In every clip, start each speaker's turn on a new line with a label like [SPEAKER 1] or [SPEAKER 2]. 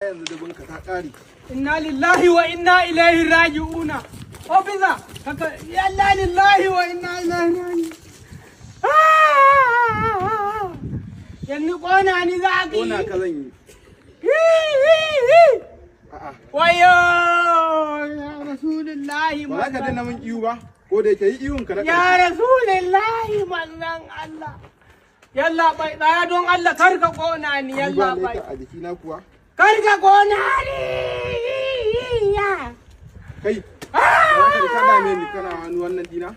[SPEAKER 1] Yanzu dubin ka ta ƙare.
[SPEAKER 2] Inna lillahi wa inna ilaihi raji'una. Officer, kaka, inna lillahi wa inna ilaihi raji'un. Ah! Yanzu kona ni za ka
[SPEAKER 1] Kona
[SPEAKER 2] yi.
[SPEAKER 1] ka zan yi. A'a.
[SPEAKER 2] Wayo, ya Rasulullahi.
[SPEAKER 1] Ba za ka daina min ihu ba, ko da yake yi ihun ka na
[SPEAKER 2] Ya
[SPEAKER 1] ƙarshe.
[SPEAKER 2] Rasulullahi, manzon Allah. Yalla bai, tsaya don Allah, kar ka kona ni.
[SPEAKER 1] Ni
[SPEAKER 2] Yalla
[SPEAKER 1] ba
[SPEAKER 2] bai.
[SPEAKER 1] leta a jikina kuwa.
[SPEAKER 2] Kar ka kona ni. Ya.
[SPEAKER 1] Kai, ba za ka ka dame ni, kana wani wannan dina.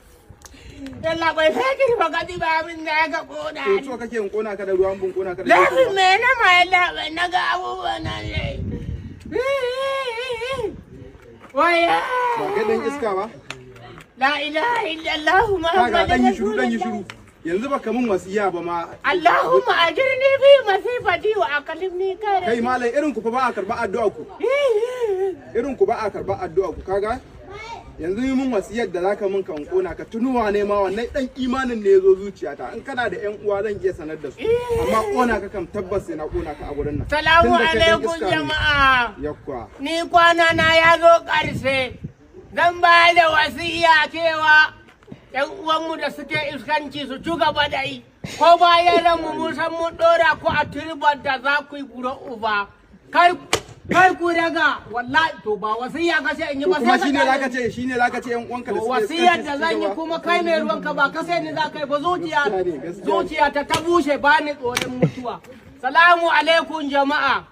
[SPEAKER 2] Yalla bai, fetur ba ka ba min da ka kona
[SPEAKER 1] To
[SPEAKER 2] ni.
[SPEAKER 1] So kake in kona ka da ruwan bun kona ka da
[SPEAKER 2] Laifin
[SPEAKER 1] fetur ba?
[SPEAKER 2] me na ma, yalla bai, na ga abubuwan nan ne. Waya.
[SPEAKER 1] Ba kai dan iska ba.
[SPEAKER 2] La ilaha illallah.
[SPEAKER 1] Kaga, dan yi
[SPEAKER 2] Muhammadur
[SPEAKER 1] shiru, dan yi
[SPEAKER 2] Rasulullah.
[SPEAKER 1] shiru. Yanzu baka min wasiya ba ma.
[SPEAKER 2] Allahumma ajirni fi masifati wa aqlimni khairan.
[SPEAKER 1] Kai malam, irin ku fa ba a karba addu'a ku. Irin ku ba a karba addu'a ku, kaga? Yanzu yi min wasiyar da zaka min kan kona ka. Tunuwa ne ma, wannan dan imanin ne yazo zuciyata. In kana da yan uwa, zan iya sanar da su. Amma kona ka kam, tabbas sai na kona ka a gurin nan.
[SPEAKER 2] Salamu
[SPEAKER 1] Tunda kai dan
[SPEAKER 2] alaikum,
[SPEAKER 1] iska ne.
[SPEAKER 2] jama'a.
[SPEAKER 1] Yakwa.
[SPEAKER 2] Ni kwana na ya zo ƙarshe. Zan ba da wasiya cewa ‘yan uwanmu da suke iskanci su ci gaba da yi. Ko bayan ranmu, mun san mun ɗora ku a turbar da za ku yi buro uba. Kar kar ku raga, wallahi. To ba wasiya ka ce in yi
[SPEAKER 1] To
[SPEAKER 2] ba,
[SPEAKER 1] kuma
[SPEAKER 2] sai ka
[SPEAKER 1] shine
[SPEAKER 2] kyale
[SPEAKER 1] zaka
[SPEAKER 2] ni.
[SPEAKER 1] ce, shine zaka ce yan uwanka da
[SPEAKER 2] To
[SPEAKER 1] suke
[SPEAKER 2] wasiyar
[SPEAKER 1] iskanci
[SPEAKER 2] da
[SPEAKER 1] su ci
[SPEAKER 2] zan yi
[SPEAKER 1] gaba?
[SPEAKER 2] kuma, kai mai ruwanka, ba ka sai ni za ka yi ba, zuciya
[SPEAKER 1] Gaskiya ne, gaskiya ne.
[SPEAKER 2] zuciya ta bushe, ba ni tsoron mutuwa. Salamu alaikum, jama'a.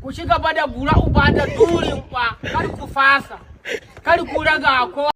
[SPEAKER 2] Ku ci gaba da bura uba da durin kwa, kar ku fasa. Kar ku raga ko